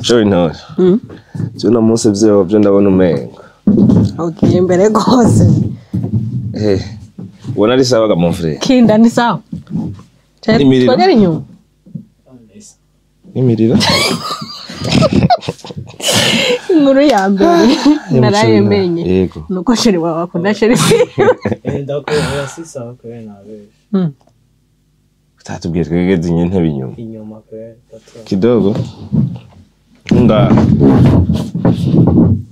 Muco w'intore, vy'uno munsi vyo ndabona umengo Ugiye imbere rwose. Ubona ari sawa ga, mon frère? Kinda ni sawa. Imiriro. Twongere inyuma. Imiriro. Inkuru ya mbere narayemenye. Yego. Nuko chéri wawe akunda chéri. Ndakubwira, si sawa kubera nabeshe. Utatubwiye twegeze intebe inyuma. Inyuma kubera gato. Kidogo nga.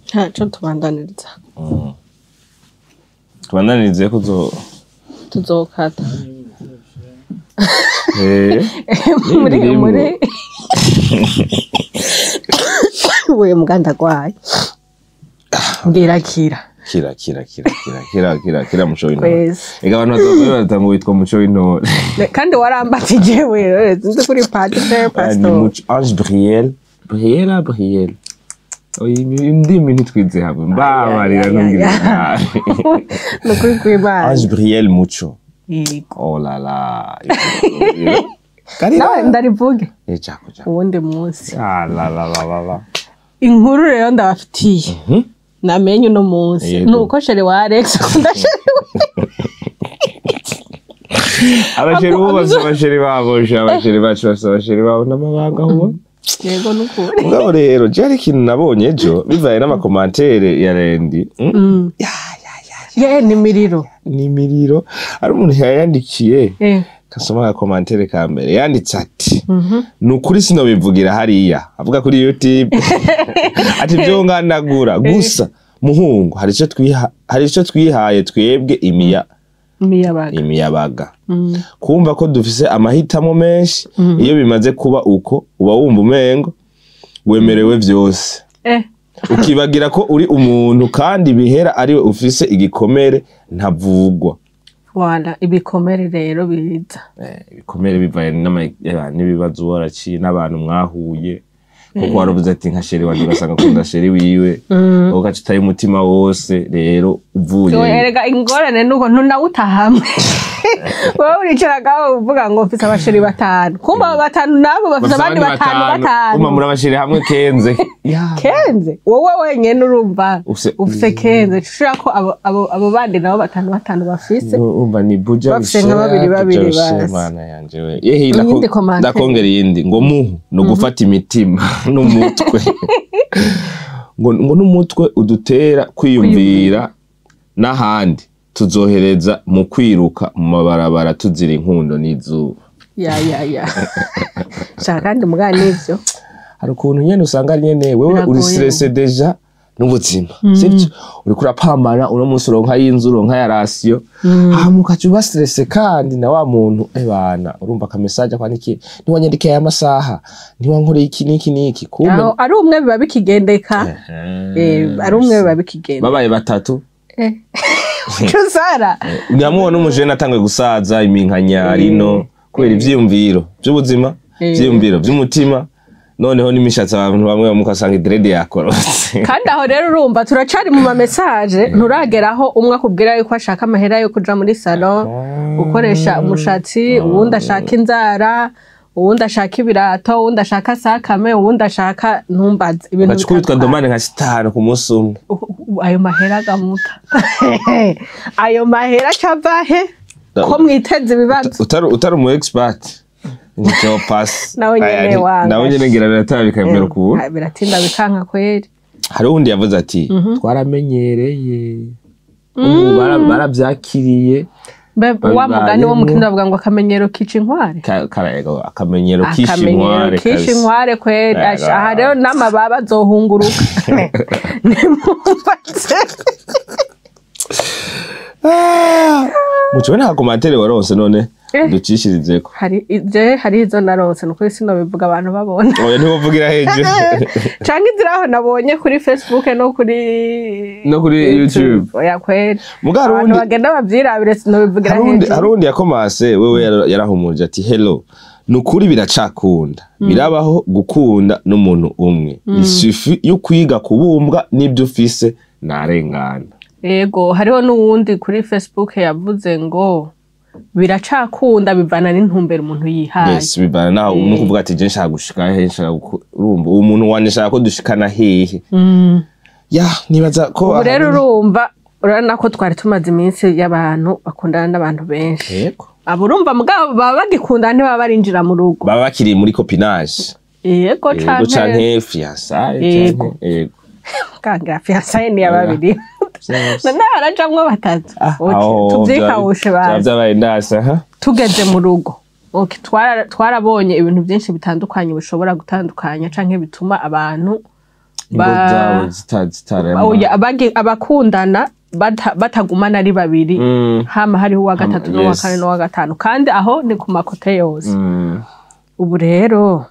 Ntaco, tubandaniriza. Tubandanirize ko zo Tuzokata. Muri Muri we muganda gwaye mbwira kira. Kira, kira, kira, kira, kira, kira, kira, muco w'intore. Kwezi. Ega abantu bazoba ngo witwa Muco w'Intore. Kandi warambatije wewe, sinzi kuri padiri. Ni Pastor. Muco Ange Briel, Briela, Briel. Oya, indimi ntitwize hamwe, mbabarira, ntungire nabi. Ni ukuri kw'Imana. Ange Briel Muco. Yego. Oh là là. Karira. Nawe ndarivuge. Eh, jako jako. Uwundi munsi. Ah la la la la la. Inkuru rero ndabafitiye namenye uno munsi nuko chéri wa Alex akunda chéri we. Abachéri bo bafise abachéri babo, sha, abachéri bacu bafise abachéri babo n'amabanga aho. Yego, nukuri. Mugabo rero je hari ikintu nabonye ejo bivaye n'amacommentaires ya Rendi. Ye, ni miriro. Ni imiriro. Hari umuntu yayandikiye. Kasoma agacommentaire ka mbere, yanditse ati: "Ni ukuri sinobivugira hariya," avuga kuri YouTube, ati: "Vyonganagura gusa muhungu, hari ico twihaye twebwe imiya Imiyabaga. Imiyabaga kumva ko dufise amahitamo menshi. Iyo bimaze kuba uko, uba wumva umengo wemerewe vyose, ukibagira ko uri umuntu kandi bihera ariwe ufise igikomere ntavugwa." Wala ibikomere rero biza. Ibikomere bivaye n'ibibazo waraciye n'abantu mwahuye, kuko waravuze ati nka chéri wanje, ugasanga akunda chéri wiwe, ugaca utaye umutima wose rero uvuye. Erega ingorane nuko ntunawuta hamwe. Wowe uricara uvuga ngo mfise abachéri batanu, kumva abo batanu nabo bafise abandi batanu batanu. Uma muri abachéri hamwe 15. Ya. 15, wowe wenyene urumva Ufise ufise 15, ushira ko abo bandi nabo batanu batanu bafise. Umva, ni buja. Bafise nka babiri babiri basi. Mana yanje we, yehe. Iyindi commentaire. Ndakongera iyindi ngo: "Muhu ni ugufata imitima n'umutwe," ngo n'umutwe udutera kwiyumvira n'ahandi tuzohereza mu kwiruka mu mabarabara tuzira inkundo n'izuba. Ya ya ya, shaka kandi mugana nivyo. Hari ukuntu nyene usanga ari nyene wewe uri Biragoye. stressé déjà n'ubuzima, sivyo? Uriko urapambana, uno munsi uronka y'inzu, uronka ya ration, hama ukaca uba stressé kandi na wa muntu ebana urumva aka message akwandikiye: "Ntiwanyandikiye aya masaha, ntiwankoreye iki n'iki n'iki." Kumbe Aho ari umwe biba bikigendeka, ari umwe biba bikigendeka. Babaye batatu, Sara. Nyamubona umujene atanguye gusaza iminkanyari no kubera ivyiyumviro vy'ubuzima, ivyiyumviro vy'umutima, noneho n'imishatsi, abantu bamwe bamwe ugasanga idread yakorotse. Kandi aho rero urumva turacari mu ma message, nturageraho umwe akubwira yuko ashaka amahera yo kuja muri salon gukoresha umushatsi, uwundi ashaka inzara, uwundi ashaka ibirato, uwundi ashaka sakame, uwundi ashaka ntumbaze ibintu Ugaca ukubitwa bitandukanye. Demande nka zitanu ku munsi umwe. Ayo mahera agamuta, ayo mahera acava he ko mwiteze ibibazo? Utari umu expert nicyo pass. Nawe nyene wanga. Nawe nyene ngira birataba bikamera ukuntu. Biratinda bikanka kweri. Hari uwundi yavuze ati: "Twaramenyereye ubu, baravyakiriye." Mbe wa mugani wo mu Kirundi bavuga ngo akamenyero kica inkware. Akamenyero kisha Akamenyero inkware. kisha Kabisa. inkware kweri. Yego. Aha rero n'amababa azohunguruka, nimumbaze. Muco, nta commentaire waronse none? Ducishirizeko. Hari je, hari izo naronse, nukuri sinobivuga abantu babona. Oya, ntiwovugira hejuru. Canke iziraho nabonye kuri Facebook no kuri No kuri YouTube. Oya kweri. Muga hari Abantu bagenda bavyirabire, sinobivugira hejuru. Hari uwundi yakomase wewe yarahumurije ati: "Hello, ni ukuri biracakunda, birabaho gukunda n'umuntu umwe, il suffit yo kwiga kubumbwa n'ibyo ufise, narengana." Yego, hariho n'uwundi kuri Facebook yavuze ngo Biracakunda, bivana n'intumbero umuntu yihaye. Yes, bivana naho no kuvuga ati je nshaka gushika he, nshaka urumva uwo muntu wanje nshaka ko dushikana hehe. Ya, nibaza ko Ubu rero urumva, urabona ko twari tumaze iminsi y'abantu bakundana n'abantu benshi. Abo urumva mugabo baba bagikundana, ntibaba barinjira mu rugo. Baba bakiri muri copinage. Yego. Yego. Canke Canke fiançailles. Yego. Canke yego. Kangira fiançailles ni ya babiri, none harajamwo batatu. Okay, Aho tuvyikawushe vyaba bazi. Vyabaye ndasa ha. Tugeze mu rugo, okay, twarabonye ibintu byinshi bitandukanye bishobora gutandukanya canke bituma abantu Ingo zabo zitarema. Oya, abakundana batagumana ari babiri, hama hariho uwa gatatu n'uwa kane n'uwa gatanu, kandi aho ni ku ma côtés yose. Ubu rero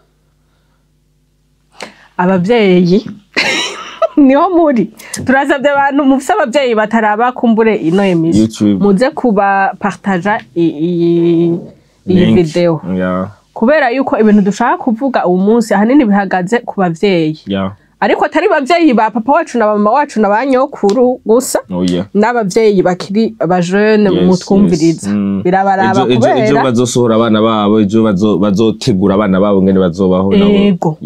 abavyeyi niho muri, turasabye abantu mufise abavyeyi bataraba kumbure ino émission, YouTube. muze kubapartaja iyi Link. video, kubera yuko ibintu dushaka kuvuga uwu munsi ahanini bihagaze ku bavyeyi, ariko atari bavyeyi ba papa wacu na mama wacu na ba nyokuru gusa, Oh yeah. n'abavyeyi bakiri abajene mutwumviriza. Yes. Birabaraba Ejo kubera bazosohora abana babo, ejo bazotegura abana babo ngene bazobaho nabo. Ego.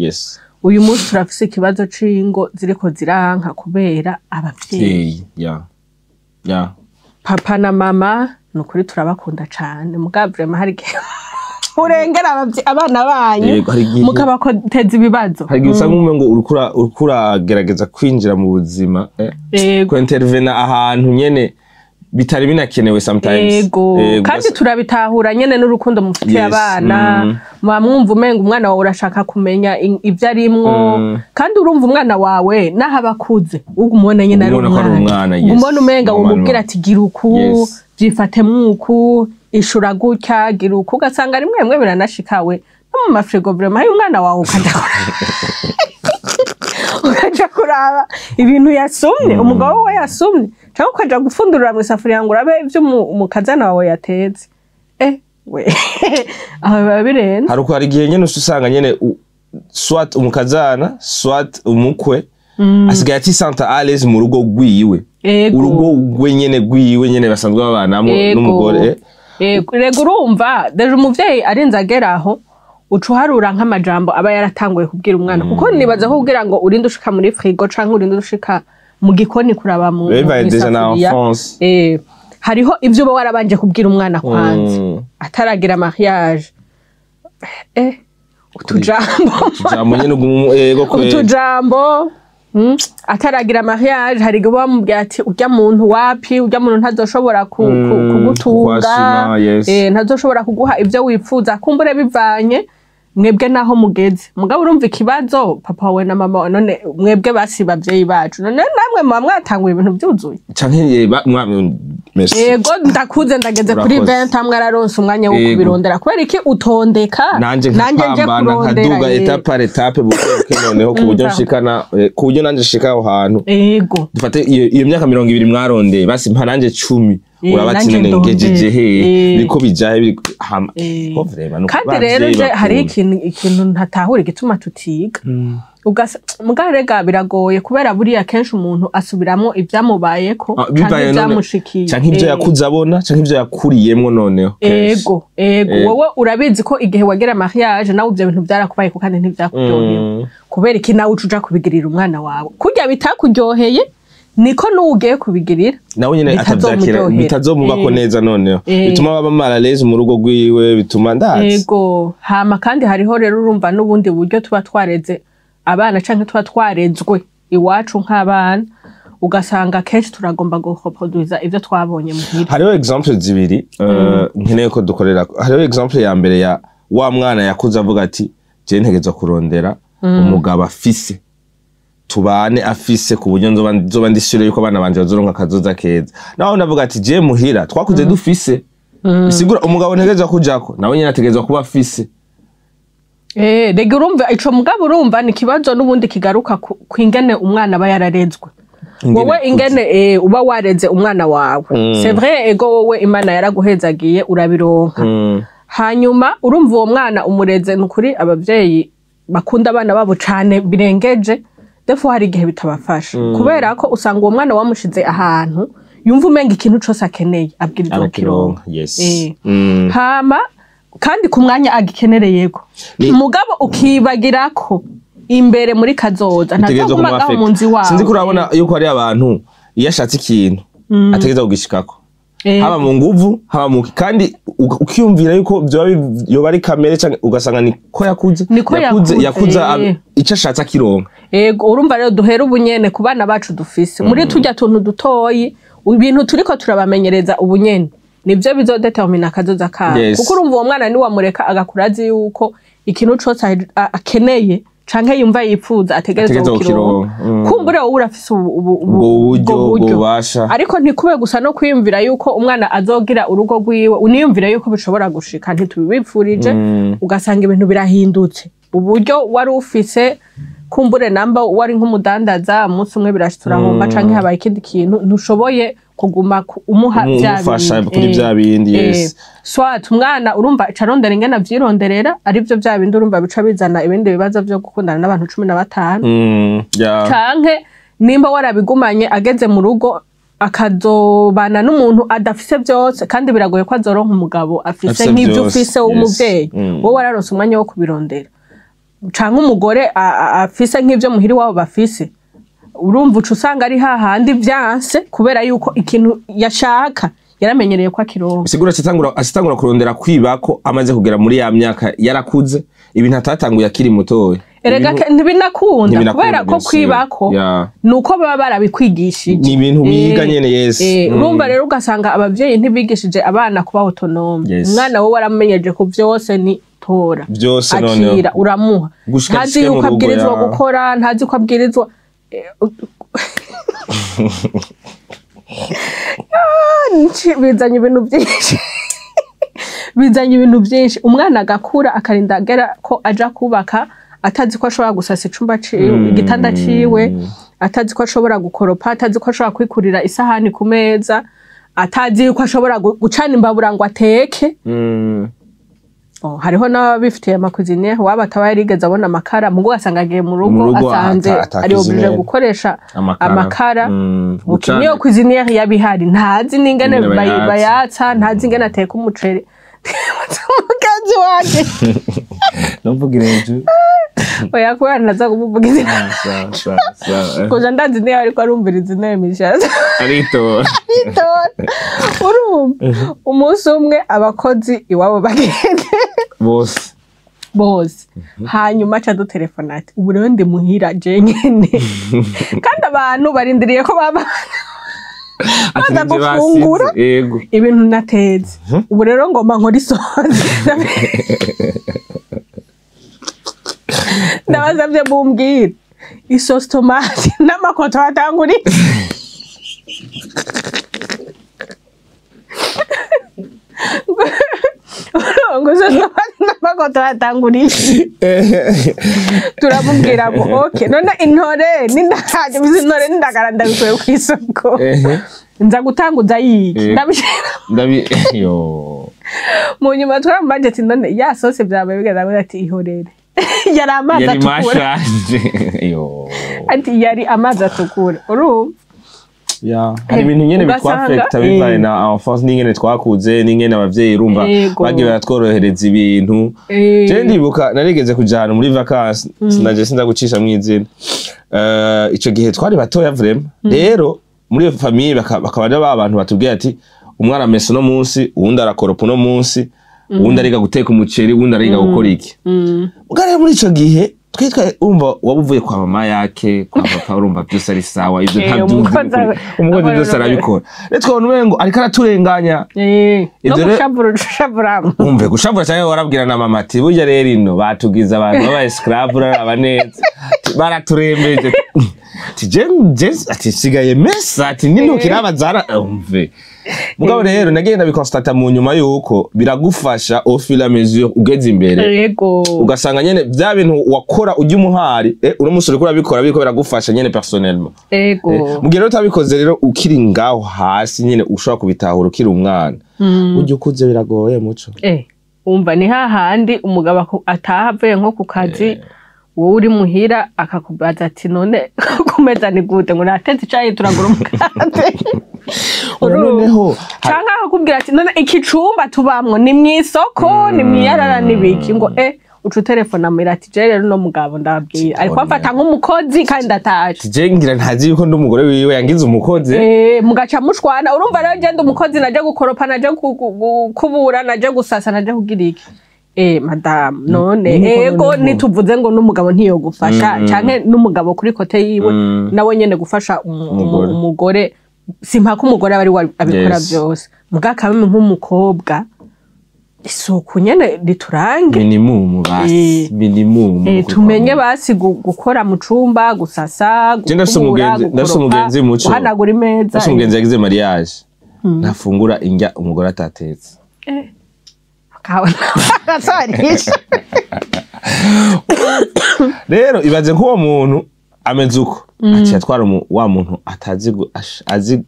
Uyu munsi turafise ikibazo c'ingo ziriko ziranka kubera abavyeyi. Hey, yeah. Papa na mama, ni ukuri turabakunda cane, mugabo vraiment hari igihe urengera abana banyu, Yego, hari igihe- mukabateza ibibazo. Hari igihe usanga umengo uriko uragerageza kwinjira mu buzima, kwintervena ahantu nyene bitari binakenewe sometimes. Ego, kandi turabitahura nyene n'urukundo mufitiye abana. Muba mwumva umenga umwana wawe urashaka kumenya ivyo arimwo, kandi urumva umwana wawe naho aba akuze uguma ubona nyene ari Ubona ko ari umwana. umwana, yes. Ubona umenga Umwana womubwira ati gira uku, vyifatemwo uku, ishura gutya, gira uku, ugasanga rimwe rimwe biranashikawe no mu mafrigo vraiment hari umwana wawe ukaja kuraba ibintu yasumye, umugabo we yasumye, cyangwa ukaja gupfundurura mu isafuriya ngo urabe ivyo umukazana wawe yatetse. We aho biba birenze. Hari igihe nyene uca usanga nyene soit umukazana, soit umukwe asigaye atisanta à l'aise mu rugo rwiwe, urugo rwe nyene, rwiwe nyene basanzwe babanamwo n'umugore. Ego, rego urumva déjà umuvyeyi arinze agera aho, uca uharura nk'amajambo aba yaratanguye kubwira umwana, kuko nibaza ko kugira ngo urinde ushika muri frigo canke urinde ushika mu gikoni kuraba mu Bibaye déjà na mw'isafuriya, enfance. Hariho ivyo uba warabanje kubwira umwana kwanza ataragira mariage, utujambo. Utujambo nyene uguma, ego kweli. Utujambo, ataragira mariage, hari igihe uba wamubwira ati urya muntu wapi, urya muntu ntazoshobora kugutunga, kukwasuma, yes. Ntazoshobora kuguha ivyo wifuza, kumbure bivanye mwebwe naho mugeze. Mugabo urumva ikibazo, papa wawe na mama wawe, none mwebwe basi bavyeyi bacu, none namwe muba mwatanguye ibintu vyuzuye? Canke merci. Yego, ndakuze, ndageze kuri Urakoze. 20, amwe araronse umwanya wo kubirondera. Kubera iki utondeka Nanje nanje nje nkapambana kurondera, nkaduga étape par étape, buke buke, noneho ku buryo Umva. nshikana, ku buryo nanje nshika aho hantu. Dufate iyo myaka 20 mwarondeye, basi mpa nanje 10. Uraba ati Nanje none ndondeye. ngejeje hehe, biriko bijahe, biriko hama ko vraiment nuko Kandi rero abavyeyi je hari bakunda. ikintu ntatahura igituma tutiga. Ugasa muga biragoye, kubera buriya kenshi umuntu asubiramwo ivyamubayeko Ah, canke bivaye none ivyamushikiye. canke ivyo yakuze abona, canke ivyo yakuriyemwo noneho kenshi. Ego. Wowe urabizi ko igihe wagira mariage nawe ivyo bintu byarakubayeko kandi ntivyakuryoheye. Kubera iki nawe uca uja kubigirira umwana wawe? Kurya bitakuryoheye, niko n'uwo ugiye kubigirira nawe nyene atavyakira, bitazomuryohera. bitazomubako neza, noneho bituma baba mal à l'aise mu rugo rwiwe, bituma ndazi. Ego, hama kandi hariho rero urumva n'ubundi buryo tuba twareze abana canke tuba twarezwe iwacu nk'abana, ugasanga kenshi turagomba gureproduiza ivyo twabonye muhira. Hariho exemple zibiri nkeneye ko dukorera. Hariho exemple ya mbere ya wa mwana yakuze avuga ati je ntegerezwa kurondera umugabo afise, tubane afise, ku buryo nzoba ndi sûre yuko abana banje bazoronka akazoza keza. Naho ndavuga ati je muhira twakuze dufise, bisigura umugabo ntegerezwa kujako nawe nyene ategerezwa kuba afise. Rega urumva ico, mugabo urumva ni ikibazo n'ubundi kigaruka kwingene umwana aba yararezwe. Ingene Wowe yakuze. ingene uba wareze umwana wawe, c'est vrai, ego, wowe Imana yaraguhezagiye urabironka. Hanyuma urumva uwo mwana umureze, ni ukuri abavyeyi bakunda abana babo cane birengeje, des fois hari igihe bitabafasha, kubera ko usanga uwo mwana wamushize ahantu Yumva umenga ikintu cose akeneye abwirizwa kukironka. Arakironka, yes. Hama kandi ku mwanya agikenereyeko, mugabo ukibagira ko imbere muri kazoza Utegerezwa ntazoguma ngaho kumuaffect. mu nzu iwawe. Sinzi ko urabona yuko hari abantu, iyo ashatse ikintu ategereza kugishikako, haba mu nguvu, haba mu kandi ukiyumvira yuko vyoba yoba ari kamere, canke ugasanga niko yakuze. Niko yakuze yakuze, yakuze ico ashatse akironka. Ego, urumva rero duhera ubunyene ku bana bacu dufise muri turya tuntu dutoyi, ibintu turiko turabamenyereza ubunyene nivyo bizodetermina akazoza kabo. Kuko urumva uwo mwana niwamureka agakura azi yuko ikintu cose akeneye canke yumva yipfuza ategerezwa Ategerezwa kukironka, kukironka. Kumbure wowe urafise Ubwo buryo, ubwo ubwo bubasha. Ariko ntikube gusa no kwiyumvira yuko umwana azogira urugo rwiwe, uniyumvira yuko bishobora gushika, ntitubibipfurije, ugasanga ibintu birahindutse, uburyo wari ufise, kumbure namba wari nk'umudandaza, umunsi umwe birashitse urahomba, canke habaye ikindi kintu, ntushoboye kuguma umuha vya Umufasha bindi. kuri vya bindi, yes. Soit umwana urumva aca arondera ingene avyironderera, arivyo vya bindi urumva bica bizana ibindi bibazo vyo gukundana n'abantu 15, canke nimba warabigumanye, ageze mu rugo akazobana n'umuntu adafise vyose, kandi biragoye ko azoronka umugabo afise Afise nk'ivyo vyose, ufise yes. w'umuvyeyi. Wowe wararonse umwanya wo kubirondera, canke umugore afise nk'ivyo muhira iwabo bafise, urumva uca usanga ari hahandi vyanse, kubera yuko ikintu yashaka yaramenyereye ko akironka. Bisigura acitangura kurondera kwiba ko amaze kugera muri ya myaka, yarakuze, ibintu atatanguye akiri mutoya. Erega ntibinakunda. Ntibinakunda, Kubera ko bien sûr. kwibako nuko baba barabikwigishije. Ni ibintu wiga nyene, yes. Urumva rero ugasanga abavyeyi ntibigishije abana kuba autonome. Umwana wowe waramumenyeje ku vyose, ni tora, Vyose noneho. akira, uramuha, Gushika ntazi ashike mu yuko rugo, abwirizwa ya. gukora, ntazi ko abwirizwa bizanye ibintu byinshi, bizanye ibintu byinshi. Umwana agakura akarinda agera ko aja kubaka atazi ko ashobora gusasa icumba ciwe, igitanda ciwe, atazi ko ashobora gukoropa, atazi ko ashobora kwikurira isahani ku meza, atazi yuko ashobora gucana imbabura ngo ateke. Oh, hariho n'ababifitiye ama cuisinière, waba ataba yarigeze abona amakara, mugo ugasanga agiye mu Mu rugo rugo asanze ata ari obligé cuisinière. gukoresha Amakara. amakara. Gucana. Niyo cuisinière yabihari, ntazi n'ingene Ingene bayatsa. bayatsa, ntazi ingene ateka umuceri. Umugenzi wanje, Ntumvugire hejuru. Oya, kubera ntaza kumuvuga izina. Sa, sa, sa. Kuja ndazi niyo ariko arumviriza intebe mishasha. Aritora. Aritora. Urumva umunsi umwe abakozi iwabo bagende bose. Bose, hanyuma aca dutelefona ati: "Ubu rero ndi muhira je nyene, kandi abantu barindiriye ko baba Ati baza nivyo gufungura." basize, yego. Ibintu natetse ubu rero ngomba nkora isosi, ndabasabye mumbwire isosi tomate n'amakoto batanguriye. Ngo isosi tomate n'amakoto batanguriye, turamubwira ngo ok, none intore n'indagara, bizi intore n'indagara ndabikuye ku isoko, nza gutanguza yiki? Ndabishira Ndabi yo. Mu nyuma twaramubaje ati: "None ya sauce byabaye bigeze?" Ati: "Ihorere, yari amazi Yari atukura." mashanje yo. Ati: "Yari amazi atukura." Urumva? Ya, hari ibintu nyene bitwaffecta bivanye na enfance, n'ingene twakuze, n'ingene abavyeyi, urumva, bagiye baratworohereza ibintu. Je ndibuka narigeze kuja ahantu muri vacances, sinaje sinza gucisha mw'izina. Ico gihe twari batoya vraiment. Rero muri iyo famille bakaba ari ba bantu batubwiye ati: "Umwana amesa uno munsi, uwundi arakoropa uno munsi, uwundi ariga guteka umuceri, uwundi ariga gukora iki." Ubwo rero muri ico gihe twe urumva waba uvuye kwa mama yake, kwa papa, urumva byose ari sawa, ivyo ntabyuzi. Umukozi Umukozi byose arabikora. Rero twabona umengo ariko araturenganya. No Ivyo gushavura, ushavura. Umve, gushavura cyane, warabwira na mama ati: "Burya rero ino batugize abantu baba esclave, uraraba neza." Ati: "Baraturembeje." Ati: "Je je," ati, "sigaye mesa," ati, "n'intoki rabazara." Umve, mugabo rero nagenda biconstata mu nyuma yuko biragufasha au fur et à mesure ugeze imbere, ugasanga nyene vya bintu wakora ujya umuhari, uno munsi uriko urabikora, biriko biragufasha nyene personnellement. Mu gihe rero utabikoze rero ukiri ngaho hasi nyene, ushobora kubitahura ukiri umwana, ujya ukuze biragoye muco. Umva, ni hahandi umugabo ataha avuye nko ku kazi. Wowe uri muhira, akakubaza ati: "None kumeza ni gute?" Ngo: "Natetse icayi, turagura umukate." Oya, noneho Canke akakubwira ati: "None iki cumba tubamwo ni mw'isoko, ni mw'iyarara, n'ibiki?" Ngo uca utelefona muhira ati: "Je rero uno mugabo ndababwira ariko amfata nk'umukozi kandi ndatashe." Je ngira ntazi yuko ndi umugore wiwe, yangize umukozi. Mugaca mushwana. Urumva rero, genda umukozi, naje gukoropa, naje gukubura, naje gusasa, naje kugira iki. Madamu, none Nuko ego noneho. Nituvuze ngo n'umugabo ntiyogufasha, canke n'umugabo kuri côté yiwe nawe nyene gufasha Umugore. Umugore simpaka umugore aba ari we abikora byose, muga kamwe nk'umukobwa isuku nyene riturange. Minimum basi. Minimum. Tumenye basi gukora mu cumba, gusasa, Je ndafise gukubura, ndafise gukoropa, umugenzi muco. guhanagura imeza. Ndafise umugenzi yagize mariage, ntafungura indya umugore atatetse. Akabona agasarisha. Rero ibaze nk'uwo muntu ameze uko, aciye atwara wa muntu atazi azi,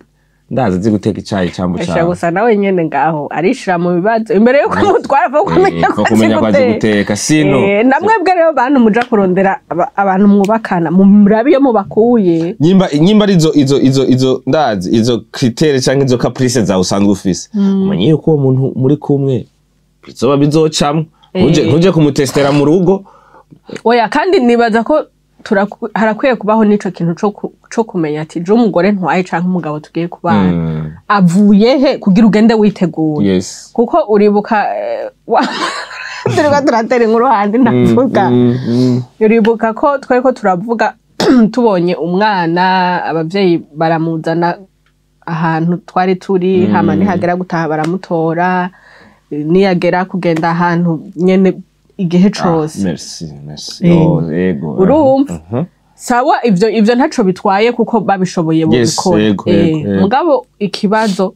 ndazi azi guteka icayi cambu Asha cawe. Gusa nawe nyene ngaho arishira mu bibazo imbere yuko mutwara vuba kumenya ko kumenya ko azi guteka sino. Namwebwe rero bantu muja kurondera abantu mwubakana, murabe iyo mubakuye. Nyimba ari izo ndazi izo critères canke izo caprices zawe usanzwe ufise, umenye yuko uwo muntu muri kumwe bizoba bizocamwo. Ntuje kumutestera mu rugo. Oya, kandi nibaza ko harakwiye kubaho n'ico kintu co kumenya ati: "Je umugore ntwaye canke umugabo tugiye kubana avuye he?" Kugira ugende witeguye. Kuko uribuka, turiko turatera inkuru handi ndavuga, uribuka ko twariko turavuga tubonye umwana, abavyeyi baramuzana ahantu twari turi, hama nihagera gutaha baramutora, niyagera kugenda ahantu nyene igihe cose. Merci, merci. Oh, ego. Urumva? Mhm. Sawa, ivyo ntaco bitwaye kuko babishoboye bobikora. Yego. Mugabo ikibazo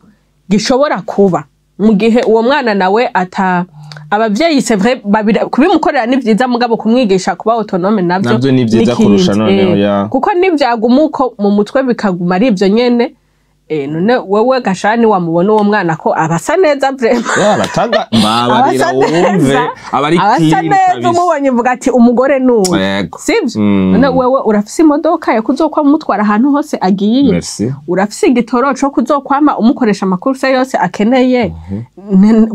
gishobora kuba mu gihe uwo mwana nawe ata abavyeyi, c'est vrai, kubimukorera ni vyiza, mugabo kumwigisha kuba autonome navyo Navyo ni vyiza n'ikindi. kurusha noneho, ya. Kuko nivyaguma uko mu mutwe bikaguma ari ivyo nyene, none wewe gashani wamubona uwo mwana ko abasa neza vraiment? Ya, bataga mbabarira Abasa wumve neza, abari abasa clean neza, kabisa. umubonye uvuga ati: "Umugore nuyu." Yego. Sivyo? None wewe urafise imodoka yo kuzokwama umutwara ahantu hose agiye? Merci. Urafise igitoro co kuzokwama umukoresha amakurse yose akeneye?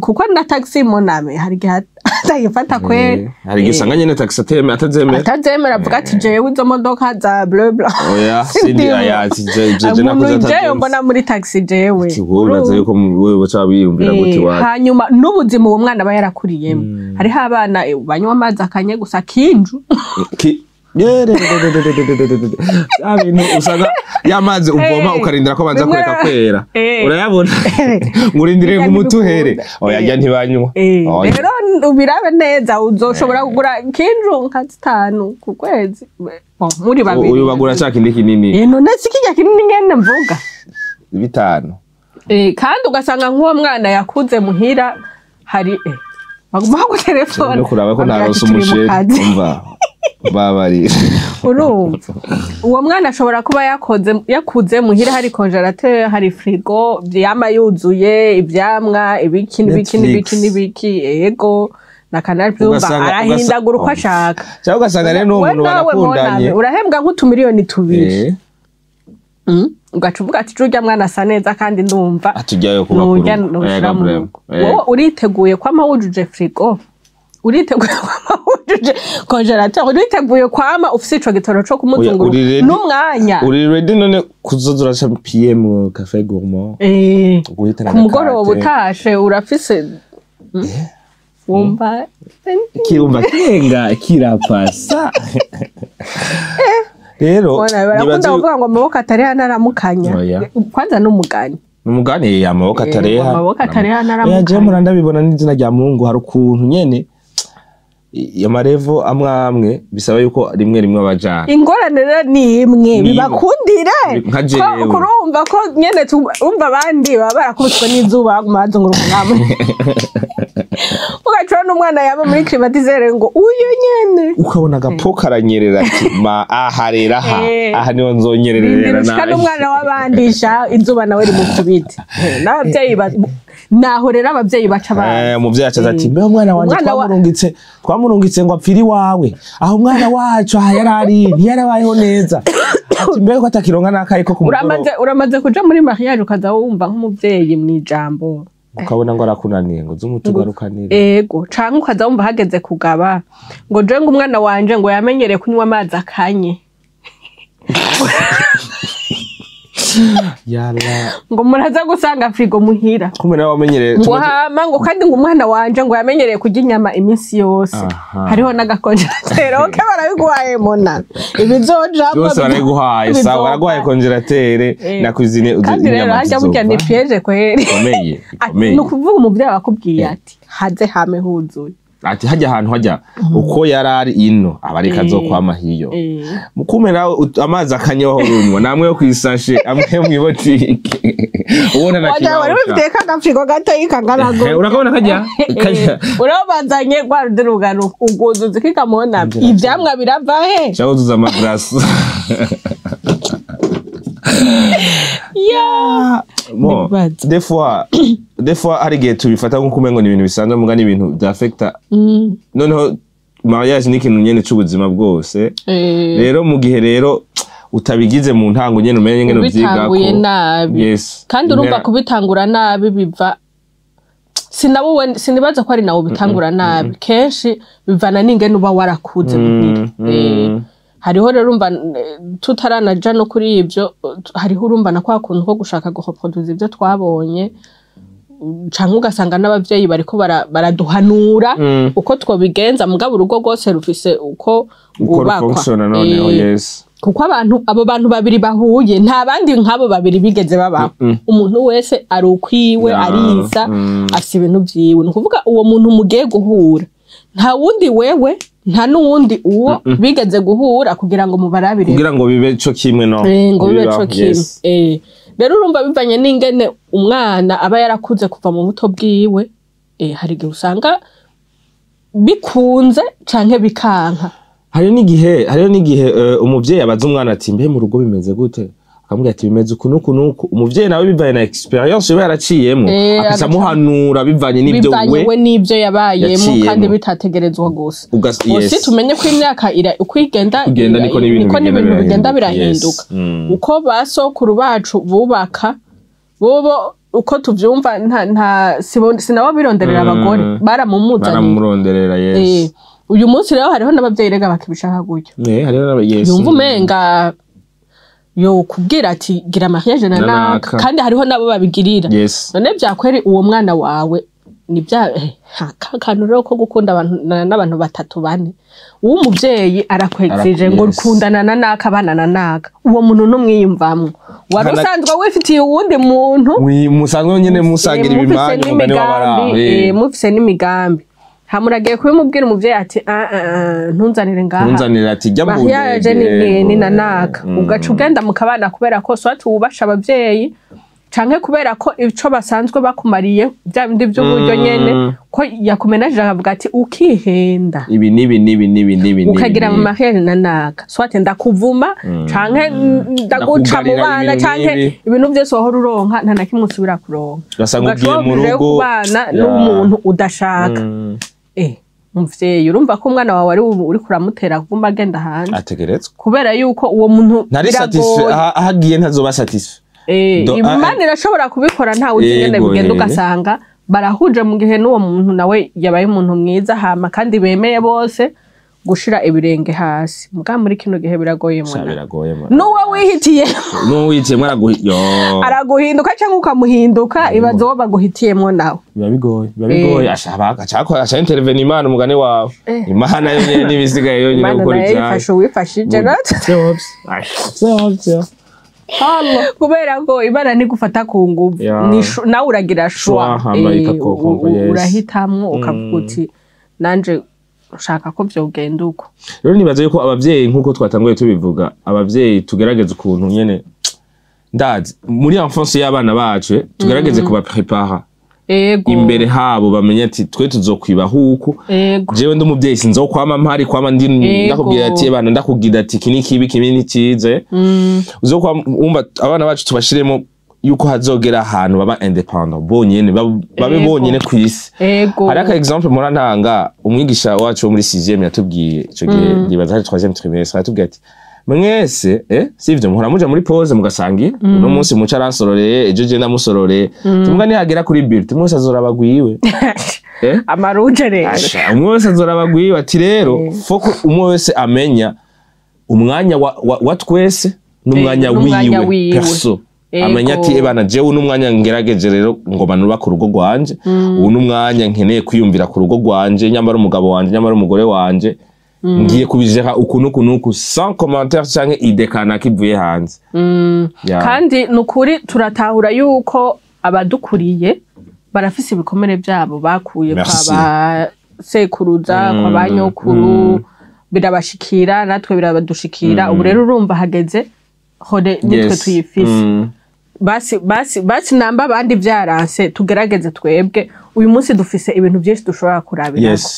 Kuko na taxi moname hari igihe atayifata kweri. Hari igihe usanga nyene taxi atazemera. Atazemera, avuga ati: "Jewe izo modoka za bleu blanc Oya, sindi aya je nakuze umuntu jewe atagenze. mbona muri taxi jewe." Ati, wowe uraza yuko wewe baca biyumvira gute iwacu? Hanyuma n'ubuzima uwo mwana aba yarakuriyemo, hariho abana banywa amazi akanye gusa kinju. Ya bintu usanga ya mazi uvoma ukarindira ko banza Bimwe kureka kwera, urayabona ngo urindire Bijya nk'umutuhere. ntibikunda. Oya, jya ntibanywa. Oya. Rero ubirabe neza, uzoshobora kugura kinju nka zitanu ku kwezi. Bon, muri babiri. Uyu bagura ca kindi kinini. None si kirya kinini ngene mvuga. 5. Kandi ugasanga nk'uwo mwana yakuze muhira hari baguma bagutelefona No kuraba ko babwira ntaronse ati, "Turi mu umusheri kazi." umva babarira. Urumva uwo mwana ashobora kuba yakoze yakuze muhira hari congélateur, hari frigo yama yuzuye ivyamwa, ibiki n'ibiki n'ibiki Netflix. n'ibiki, ego na Canal Plus, arahindagura uko ashaka. Cyangwa ugasanga rero n'uwo We muntu nawe barakundanye. Moname, urahembwa nk'utumiliyoni 2. Ugaca uvuga ati: "Urya mwana asa neza kandi ndumva atujyayo kuba nurya ku rugo." nushira Ego, mu vraiment. rugo." Wowe uriteguye kwama wujuje frigo, uriteguye kwama wujuje congélateur, uriteguye kwama ufise ico gitoro co kumuzunguruka Uri ready? n'umwanya? Uri ready none kuzoza uraca PM café gourmand, guhitana Ku mugoroba agakate. utashe urafise wumva Kirumva kirenga kirapasa rero. Bona barakunda nibaze kuvuga ngo amaboko atareha ntaramukanya. Oya. Kwanza n'umugani. Umugani, amaboko atareha. Amaboko atareha ntaramukanya. Oya, je mpora ndabibona n'izina rya Mungu, hari ukuntu nyene amarevo amwe amwe bisaba yuko rimwe rimwe abajana. Ingorane rero ni imwe. Ni imwe. Bibakundire. Nka jewe. Ko kurumva ko nyene umva abandi baba barakubiswe n'izuba, baguma bazunguruka nkamwe, ugaca n'umwana yaba muri climatiseur ngo uyu nyene. Ukabona agapo karanyerera, ati ma aha rero, aha aha niho nzonyererera. Rindira nabi. N'umwana w'abandisha izuba nawe rimukubite. N'ababyeyi naho rero ababyeyi baca baza. Umuvyeyi acaza ati: "Mbe umwana wanje twamurungitse ngo apfire iwawe, aho umwana wacu aha yarari ntiyarabayeho neza." Ati: "Mbe ko atakironka n'akayi ko ku mugoroba?" Uramaze kuja muri mariage, ukaza wumva nk'umuvyeyi mw'ijambo. Ukabona ngo arakunaniye, ngo zumutugarukanire. Ego, canke ukaza wumva hageze kugaba ngo je, ngo umwana wanje ngo yamenyereye kunywa amazi akanye. Yala. Ngo muraza gusanga frigo muhira. Kumbe nawe wamenyereye. Ngo hama ngo kandi ngo umwana wanje ngo yamenyereye kurya inyama iminsi yose. Hariho n'aga congélateur ke barabiguhaye, mona ibizojamwo. Byose barabiguhaye, sawa, baraguhaye congélateur na cuisine. Kandi rero harya burya ni piège kweri. Ikomeye. Ati, ikomeye. Ni ukuvuga umuvyeyi akubwiye ati haze hame huzuye. Ati hajya ahantu hajya uko yarari ino aba ariko azokwama hiyo. Mukume nawe amazi akanyohora unywa namwe yo kwisashe, amwe yo mw'ibotike, ubona na Wagira wari wifitiye kagafrigo gatoyi kangana gutya. Urakabona kajya kajya. Urabazanye rwa rundi rugano uguzuza kikamona ivyamwa birava he? Cyawuzuza ama glace. Ya. Bon, Nibaza. Des fois hari igihe tubifata nk'uko umengo ni ibintu bisanzwe, muga ni ibintu byafekta. Noneho mariage ni ikintu nyene c'ubuzima bwose. Rero mu gihe rero utabigize mu ntango nyene, umenye ngene uvyigako. Ubitanguye nabi. Kandi urumva kubitangura nabi biva sinawe, sinibaza ko ari nawe ubitangura nabi, kenshi bivana n'ingene uba warakuze muhira. Hariho rero urumva, tutaranaja no kuri ivyo, hariho urumva na kwa kuntu ko gushaka gureproduza ivyo twabonye, canke ugasanga n'abavyeyi bariko baraduhanura uko twobigenza, mugabo urugo rwose rufise uko uko rwubakwa. Rufunctiona noneho. Kuko abantu, abo bantu babiri bahuye, nta bandi nk'abo babiri bigeze babaho. Umuntu wese ari ukwiwe, ariza, afise ibintu vyiwe. Ni ukuvuga uwo muntu mugiye guhura, nta wundi wewe, nta n'uwundi uwo bigeze guhura kugira ngo mubarabire. Kugira ngo bibe co kimwe, no ngo bibe Bibaho, co kimwe. Rero urumva bivanye n'ingene umwana aba yarakuze kuva mu buto bwiwe, hari igihe usanga bikunze canke bikanka. Hariho n'igihe umuvyeyi abaza umwana ati: "Mbe mu rugo bimeze gute?" Akamubwira ati: "Bimeze uku n'uku n'uku." Umuvyeyi nawe bivanye na expérience iba yaraciyemwo, akaca amuhanura bivanye n'ivyo bivanye we we n'ivyo yabayemo. yaciyemwo. Kandi bitategerezwa gusa. Gusa tumenye ko imyaka uko igenda Kugenda niko n'ibintu niko bigenda n'ibintu bigenda birahinduka. birahinduka. Uko basokuru bacu bubaka bobo, uko tuvyumva, nta sinabo bironderera abagore, baramumuzaniye. Baramuronderera. Uyu munsi rero hariho n'abavyeyi rega bakibishaka gutyo. Hariho Yumva umenga yo kubwira ati gira mariage na Na naka. naka. Kandi hariho nabo babigirira. None vyakweri uwo mwana wawe ni bya ka kantu rero ko gukunda abantu n'abantu batatu bane, uwo umuvyeyi arakwexije ngo kundana na naka, abana na naka, uwo muntu ntumwiyumvamwo, wari usanzwe wifitiye uwundi muntu. Musanzwe nyene musangira mufise ibimanyu, umugani w'abaraho. n'imigambi, mufise n'imigambi, hamuragiye kubimubwira, umuvyeyi ati: "Ah, ah, ah, ntunzanire ngaha." Ntunzanire ati jya mu Mariage ni, ndege. ni nanaka. Ugaca ugenda mukabana kubera ko soit wubasha abavyeyi, canke kubera ko ico basanzwe bakumariye, bya bindi vy'uburyo nyene, ko yakumenaje akavuga ati ukihenda ibi n'ibi n'ibi n'ibi n'ibi ukagira mu n'ibi. mariage na naka, soit ndakuvuma canke ndaguca mu Ndakugarira bana, ibintu canke nk'ibi. ibintu vyose wahora uronka nta na kimwe usubira kuronka. Ugasanga Ugaca ugiye mu woblijé rugo. kubana n'umuntu udashaka. Umuvyeyi urumva ko umwana wawe ari uriko uramutera kuguma agenda hanze. Ategerezwa. Kubera yuko uwo muntu Ntari satisfait. biragoye. Aho agiye ntazoba satisfait. Imana irashobora kubikora, ntawe uzi ingene bigenda, ugasanga barahuje mu gihe n'uwo muntu nawe yabaye umuntu mwiza, hama kandi bemeye bose gushira ibirenge hasi. Muga muri kino gihe biragoye Sha, mwana. Biragoye mwana. N'uwo wihitiye N'uwo wihitiyemwo araguhi yo. araguhinduka cyangwa ukamuhinduka, ibaze uwo baguhitiyemwo nawe. Biba bigoye, biba bigoye. Ashaka ashaka acha intervene Imana, umugani wawe. Imana yonyene n'ibisigaye yonyene Imana gukora nayo ibyayo. yifashe uwifashije. Vyose. Vyose. Kubera ko Imana ntigufata ku nguvu. Nawe uragira Choix, choix. hama ikakukompa, Urahitamwo ukavuga uti nanje ushaka ko vyogenda uko. Rero nibaza yuko abavyeyi, nk'uko twatanguye tubivuga, abavyeyi tugerageza ukuntu nyene, ndazi muri enfance y'abana bacu, tugerageze kubaprepara. Imbere habo bamenye ati twe tuzokwiba huku. Jewe ndi umuvyeyi, sinzokwama mpari, kwama ndi ndakubwira ati bana, ndakubwira ati iki ni kibi, iki ni cyize. Uzokwama wumva abana bacu tubashiremo yuko hazogera ahantu baba indépendant bonyene, babe bonyene kw'isi. Hari aka exemple mpora ntanga. Umwigisha wacu wo muri 6e yatubwiye ico gihe, ndibaza hari 3e trimestre, yatubwiye ati mwese, sivyo, muhora muja muri pause mugasangira, uno munsi muca aransororeye, ejo je ndamusororeye, tumuga nihagera kuri bulletin mwese azoraba gwiwe. Amaruje rero. Asha, umwe wese azoraba gwiwe. Ati rero faut que umwe wese amenya umwanya wa twese n'umwanya N'umwanya wiwe wiwe. perso. Amenya ati ebana, jewe n'umwanya ngerageje rero ngo nubaka urugo rwanje, ubu n'umwanya nkeneye kwiyumvira ku rugo rwanje, nyamara umugabo wanje, nyamara umugore wanje, ngiye kubijera uku n'uku n'uku, sans commentaire canke idée kanaka ivuye hanze. Ya. Kandi ni ukuri turatahura yuko abadukuriye barafise ibikomere byabo bakuye kwa Merci. ba sekuruza, kwa ba nyokuru. Birabashikira, natwe birabadushikira. Ubu rero urumva hageze hore nitwe tuyifise. Basi basi basi, namba abandi byaranse, tugerageze twebwe. Uyu munsi dufise ibintu byinshi dushobora kurabirako.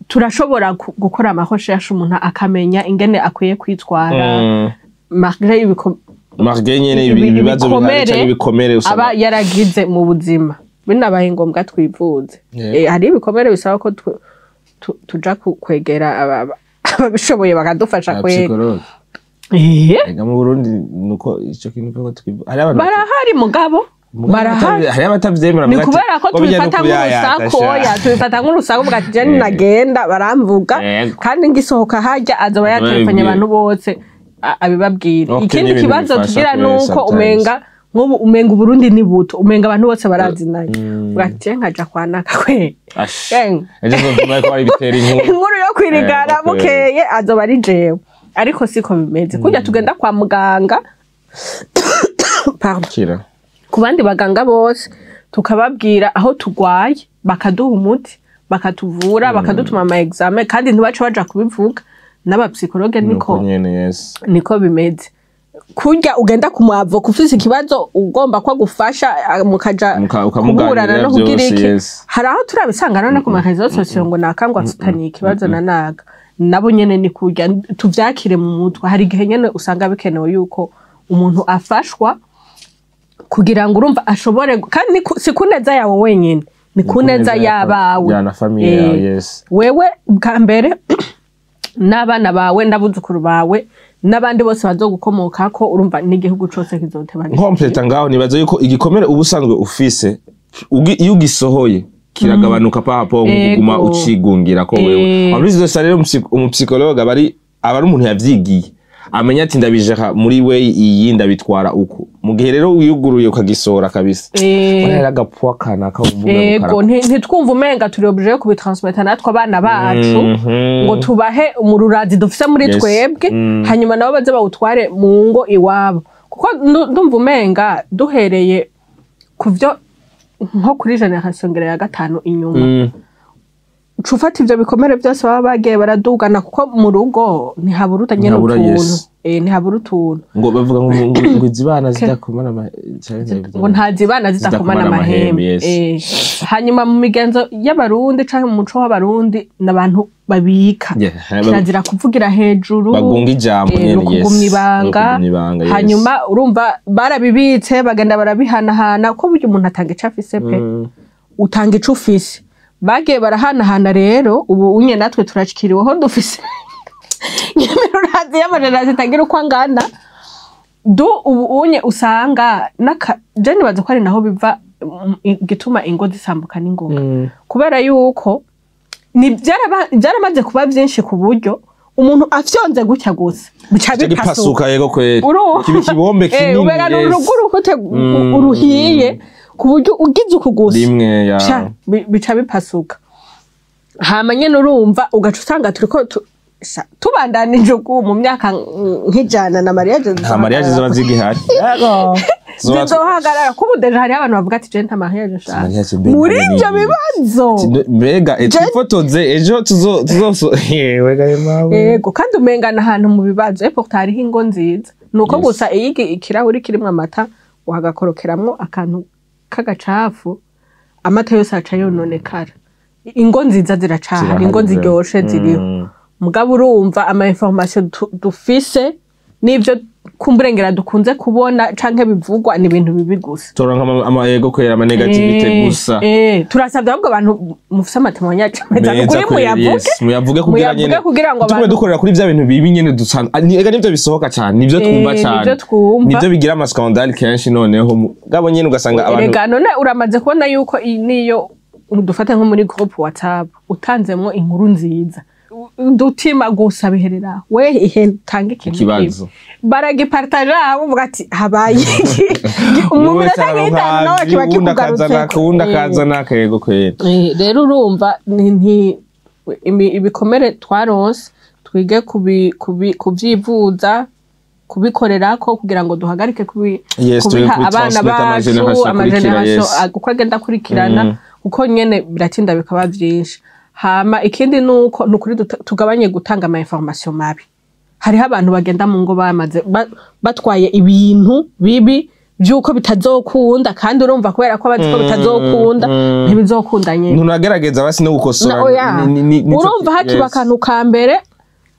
Turashobora gukora ama recherches, umuntu akamenya ingene akwiye kwitwara malgré Malgré nyene ibibazo bihari ibikomere canke ibikomere usanga aba yaragize mu buzima. Binabaye ngombwa twivuze. Hari ibikomere bisaba ko tuja kwegera ababishoboye bakadufasha kwega. Psychologue. Ega mu Burundi nuko ico kintu ko hari abantu Barahari mugabo, barahari. Hari abatavyemera. Ni Bavuga ati, kubera ko ngo bijya no tubifata kuyayata nk'urusaku. sha. Oya, tubifata nk'urusaku, uvuga ati je nagenda baramvuga, kandi ngisohoka harya azoba Azoba yaterefanye yabibwiye. abantu bose abibabwira. Okay, Ikindi n'ibintu kibazo bifasha tugira kubera nuko sometimes. umenga nk'ubu umenga Uburundi ni buto, umenga abantu bose barazinanye, uvuga ati je nkaja kwa naka kwe. Ash. Yeng. Ejo nzovuga ko ari bitera inkuru. Inkuru yo kwirigara bukeye azoba ari jewe, ariko siko bimeze. Kurya tugenda kwa muganga, pardon, Kira. ku bandi baganga bose, tukababwira aho turwaye, bakaduha umuti, bakatuvura, bakadutuma ama examen, kandi ntibace baja kubivuga. N'aba psychologue niko. Nuko nyene, yes. Niko bimeze. Kurya ugenda ku mwavoka ufise ikibazo ugomba ko agufasha, mukaja Ukamuganirira kuburana no kugira vyose, iki. Hari aho turabisanga no ku ma réseaux sociaux ngo naka ngo afitaniye ikibazo na naka. Nabo nyene ni kurya tuvyakire mu mutwe. Hari igihe nyene usanga bikenewe yuko umuntu afashwa kugira ngo urumva ashobore, kandi si ku neza yawe wenyene, ni ku neza y'abawe. Ya na famille yawe, yes. Wewe bwa mbere, n'abana bawe, n'abuzukuru bawe, n'abandi bose bazogukomokako. Urumva n'igihugu cose kizoteba. Nkompleta ngaho, nibaza yuko igikomere uba usanzwe ufise, iyo ugisohoye kiragabanuka papo kuguma ucigungira ko wewe. En plus de ça rero, umu psychologue aba ari umuntu yavyigiye, amenya ati ndabijera muri we iyi, ndabitwara uku. Mu gihe rero wiyuguruye ukagisohora kabisa, urahera agapwa kanaka wumva umengo Ego, ntitwumva umenga turi obligé yo kubitransmeta natwe abana bacu, ngo tubahe umururazi dufise muri twebwe, hanyuma nabo baze bawutware mu ngo iwabo. Kuko ndumva umenga duhereye ku vyo nko kuri génération ngera ya gatanu inyuma, uca ufata ivyo bikomere byose baba bagiye baradugana, kuko mu rugo ntihabura nyene Ntihabura, utuntu. Ntihabura utuntu. Ngo bavuga ngo izibana zidakomana Ngo ntazibana zidakomana zidakomana amahembe. Yes. Hanyuma mu migenzo y'Abarundi canke mu muco w'Abarundi, n'abantu babika, kirazira kuvugira hejuru. Bagunga ijambo nyene. Ni ukugumya ibanga. Ni ukugumya ibanga, yes. Hanyuma urumva barabibitse, bagenda barabihanahana, ko burya umuntu atanga ico afise pe. Utanga ico ufise. Bagiye barahanahana rero, ubu unye natwe turashikiriweho, dufise nyemerurazi y'amarerazi itagira uko angana. Du ubu unye usanga naka je nibaza ko ari naho biva, igituma ingo zisambuka n'ingoga, kubera yuko ni byaramaze kuba byinshi ku buryo umuntu afyonze gutya gusa bica Kica bipasuka. Gipasuka, yego kweri. Urumva? Kiba ikibombe kinini. Ubera ni urugo urukute uruhiye ku buryo ugize uku gusa Rimwe ya Sha, bica bipasuka. Hama nyene urumva ugaca usanga turiko tubandanije uku mu myaka nk'ijana na mariage Nta mariage ziba zigihari. Yego. Zizohagarara, kuko ubu déjà hariho abantu bavuga ati je nta mariage nshaka Mariage mbe muri nta ivyo nini. bibazo. Mbega twifotoze ejo tuzo yewe gaye mawe. Yego, kandi umengana ahantu mu bibazo, et pourtant hariho ingo nziza. Nuko gusa iyo ikirahuri kirimwo amata uhagakorokeramwo akantu k'agacafu. Amata yose aca yononekara. Ingo nziza ziracahari, Zirahari, ingo zirahari. ziryoshe ziriho. Mugabo urumva ama information dufise n'ivyo kumburengera dukunze kubona canke bivugwa ni ibintu bibi gusa. Turonka ama yego kwera, ama négativité gusa. Turasabye ahubwo abantu mufise ama témoignages meza, Meza nukuri kweri, muyavuge. yes. Muyavuge kugira Muyavuge nyene kugira ngo tugume abantu dukorera kuri vya bintu bibi nyene dusanzwe. Ega nivyo bisohoka cane, nivyo twumva cane, nivyo twumva. Nivyo bigira ama scandale kenshi. Noneho gabo nyene ugasanga abantu Erega none uramaze kubona yuko niyo dufate nko muri groupe WhatsApp, utanzemwo inkuru nziza, udutima gusa biherera we, ihe tanga ikintu Ikibazo. kibi, baragipartaja, bavuga ati habaye iki mu Umwe wese minota nk'itanu araronka nawe kiba uwundi akazana kikugarutseko. uwundi akazana akego kwera. Rero urumva ibikomere twaronse twige kuvyivuza, kubikorerako kugira ngo duhagarike Yes, turi kubiha abana kubitransmit bacu, ama génération ama akurikira, génération yes. uko agenda akurikirana, kuko nyene biratinda bikaba vyinshi. Hama ikindi nuko nukuri tugabanye gutanga ama information mabi. Hariho abantu bagenda mu ngo bamaze batwaye ibintu bibi vy'uko bitazokunda, kandi urumva kubera ko bazi ko bitazokunda, ntibizokunda nyene. Ntunagerageza basi no gukosora. Oya. Urumva hakiba akantu ka mbere,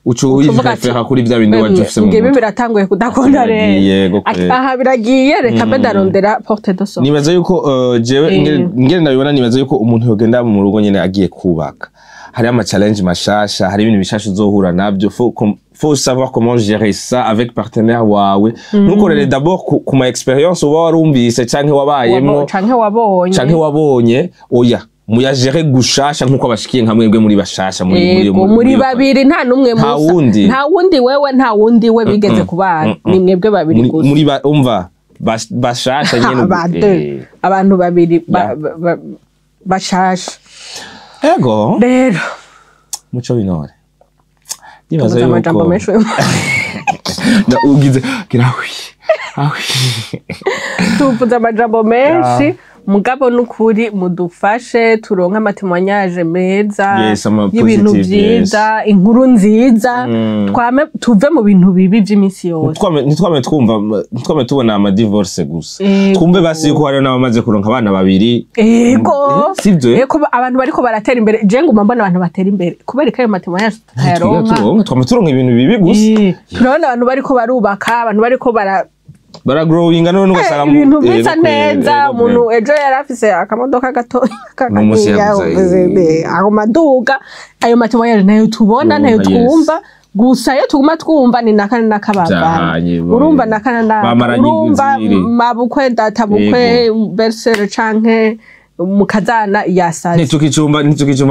uca uvuga ati, uyirefera kuri vya bindi waje ufise mu ngibi mutwe. Biratanguye kudakunda rero. Biragiye, go kwera. Aha biragiye, reka mbe ndarondera porte de sortie. Nibaza yuko jewe ingene ndabibona, nibaza yuko umuntu yogenda mu rugo nyene agiye kubaka, hari ama challenge mashasha, hari ibintu bishasha uzohura navyo. Faut savoir comment gérer ça avec partenaire wawe. Ntukorere d'abord ku ma expérience uba warumvise canke wabayemwo Canke wabonye. Canke wabonye. Oya, muyagere gushasha nkuko abashikiye nka mwebwe muri bashasha muri Yego, muri babiri, nta n'umwe Nta musa. wundi. Nta wundi wewe, nta wundi we bigeze kubana, ni mwebwe babiri gusa. Muri umva bashasha nyene. Ba deux. Abantu babiri bashasha. Ego. Rero muco binore nibaza tuvuze amajambo yuko menshi. Na ugize gira awi awi. Tuvuze amajambo menshi, mugabo n'ukuri mudufashe turonke ama témoignages meza Yes, ama y'ibintu positive, vyiza, inkuru nziza, twame tuve mu bintu bibi vy'iminsi yose. Ntitwame twumva, ntitwame tubona ama divorce gusa. Ego. Twumve basi yuko hariho n'abamaze kuronka abana babiri. Ego. Sivyo? Ego, abantu bariko baratera imbere. Je nguma mbona abantu batera imbere, kubera ko ayo ma témoignages tutayaronka. Turonka, twame turonka ibintu bibi gusa. Turabona abantu bariko barubaka, abantu bariko bara Baragrowinga, none ugasanga ibintu bisa ego kweri, neza. ego Umuntu kweri. ejo yari afise akamodoka gatoya N'umunsi yaguze, ago maduga. Ayo ma témoignages nayo tubona, nayo twumva gusa. Iyo tuguma twumva ni naka naka bavana, Vyahanye, urumva naka naka, bamaranye indwi urumva zibiri. Mabukwe, databukwe, belle-sœur canke mukazana yasaze. Ntitukicumba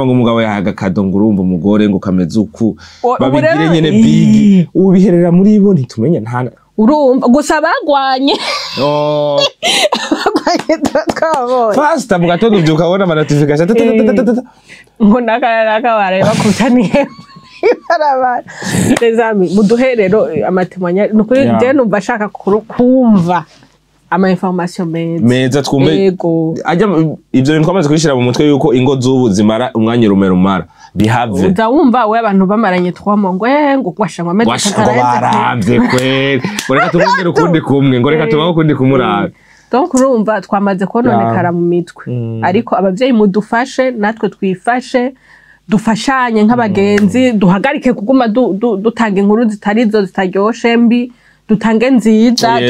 ngo umugabo yahaga akado, ngo urumva umugore ngo kameze uku. Ubu babigire rero nyene bigi ubu biherera muri bo, ntitumenya nta Urumva gusa bagwanye. Oh, Bagwanye twabonye. Fasta mu gatondo uvyuka ubona ama notification ta- ta- ta- ta- ta- ta. Ngo naka naka baraye bakutaniye ibarabara. Les amis, muduhe rero ama témoignages, nukuri. Je numva ashaka kumva ama information meza. Meza, twumve. Ego. Ajya ivyo bintu twamaze kubishira mu mutwe yuko ingo z'ubu zimara umwanya urume rumara bihave. Uza wumva we abantu bamaranye 3 mois ngo ngo washa ngo amezi Washa, atatu ngo araheze. baravye kweri, ngo reka tumwongere ukundi kumwe, ngo reka tubaho ukundi kumurabe. Donc urumva twamaze kononekara mu mitwe, ariko abavyeyi mudufashe, natwe twifashe, dufashanye nk'abagenzi, duhagarike kuguma dutanga inkuru zitari zo, zitaryoshe, mbi, dutange nziza.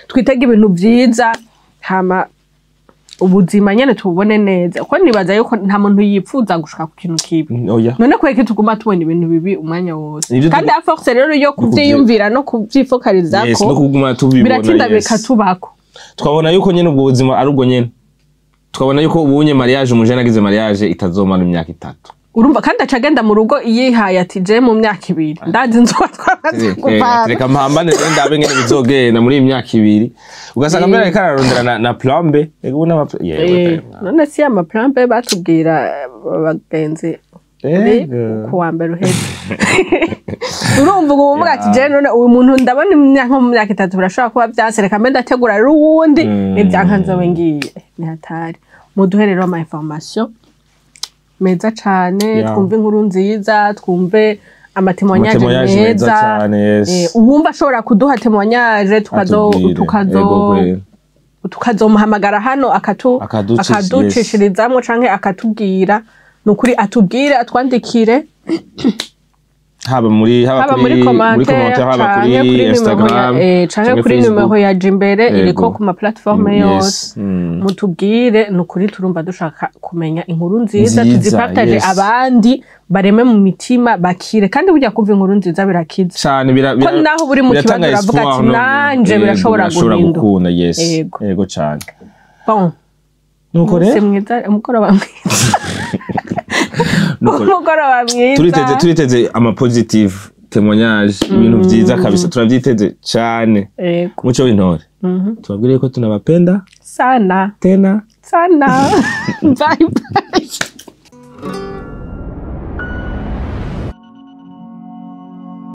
Twitege ibintu vyiza, hama ubuzima nyene tububone neza, kuko nibaza yuko nta muntu yipfuza gushika ku kintu kibi. Oya. None kubera ko tuguma tubona ibintu bibi umwanya wose, Nivyo kandi à force rero yo kuvyiyumvira no kuvyifokalizako, Yes, no kuguma tubibona, biratinda bikatubako. Twabona yuko nyene ubwo buzima ari ubwo nyene, twabona yuko ubunye mariage, umujene agize mariage itazomara imyaka 3. Urumva kandi aca agenda mu rugo yihaye ati je mu myaka 2 ndazi nzoba twamaze kuvana. Reka mpambane rero ndabe ngene bizogenda muri iyi myaka 2, ugasanga mbere ariko ararondera na plan B. Ego, ubu yewe. None si ama plan B batubwira abagenzi muri ku wa mbere uheze? Urumva ubu uvuga ati je none uyu muntu ndabona nko mu myaka 3 birashobora kuba vyanse, reka mbe ndategura rero uwundi, nivyanka nzobe ngiye. Ni hatari. Muduhe rero ama information meza cane, twumve inkuru nziza, twumve ama témoignages Ama témoignages meza meza. Cane, yes. Uwumva ashobora kuduha témoignage tukazo Atubwire. tukazo Ego, kweri. Tukazomuhamagara hano akaducishirizamwo canke akatubwira. Ni ukuri, atubwire, atwandikire. Haba haba muri muri commentaire commentaire, haba canke kuri kuri nimero ya Instagram, canke kuri Facebook. nimero ya Jimbere iriko ku ma plateforme yose. Mutubwire, ni ukuri turumva dushaka kumenya inkuru nziza, Nziza, tuzipartage abandi bareme mu mitima, bakire. Kandi burya kumva inkuru nziza birakiza. Cane Ko naho buri mu kibazo biratanga uravuga ati, espoir, no? "Nanje birashobora guhinduka." Gukunda, yes. Yego. Yego cane. Bon. Nuko Umunsi rero mwiza, umugoroba mwiza. Nuko Umugoroba mwiza. Turiteze ama positive témoignage, ibintu vyiza kabisa, turavyiteze cane. Yego. Muco w'intore, tubabwire ko tunabapenda sana tena sana. Bye bye.